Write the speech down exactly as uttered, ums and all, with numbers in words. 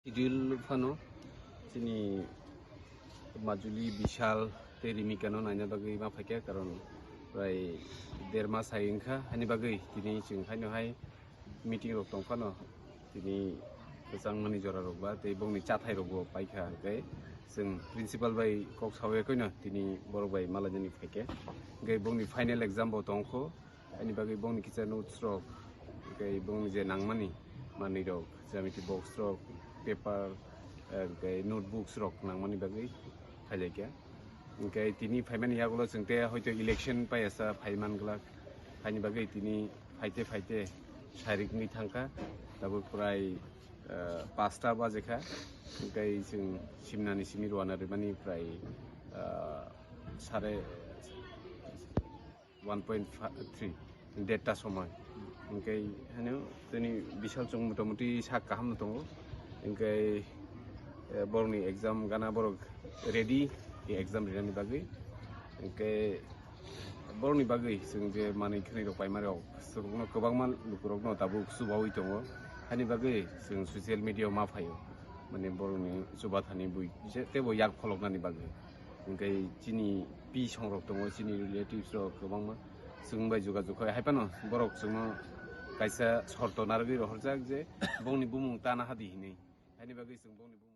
Schedule phano chini Majuli, Bishal tei Rimika no naina bagwi ma phaikha, karon prai der mas hai wngkha, hani bagwi tini chwng haino hai meeting rok tong phano tini kwchangmani jora rok ba tei bongni chathai rok bo paikha, hwnkhe chwng principal bai kok sawi koino tini borok bai malainani phaikha, hwnkhe bongni final exam bo tongkho. Ani bagwi bongni kisa notes rok, tei bongni je nangmani manwi rok, geometry box rok, paper, eh, tei notebooks rok nangmani bagwi phailaikha. Hwnkhe tini phaimani yagulo chwng tei hoito election paiyasa phaiman glak. Haini bagwi tini phaite phaite sarik wngwi thangkha. Tabuk prai, eh, pasta bajekha. Hwnkhe chwng simnani simi rwna rwmani prai, eh, sare one point three, derta somoi. Hwnkhe hano tini Bishal chwng motamuti sak kaham no tongo. Hwnkhe, eh, borokni exam gana borok ready, e exam rinani bagwi. Hwnkhe borokni bagwi chwng je manwi khwnwi rok paimani rok, chwngno kwbangma lukurokno tabuk chubawi tongo. Hani bagwi chwng social media o ma phaio, mane borokni chubathani bui je teibo yak pholoknani bagwi. Hwnkhe chini pi songrok tongo, chini relatives rok kwbangma. Chwng bai jogajog khai, hai phano borok chwngno kaisa sorto narwgwi rohorjak je bongni bumung tana hadi hinwi. Haini bagwi chwng bongni bumung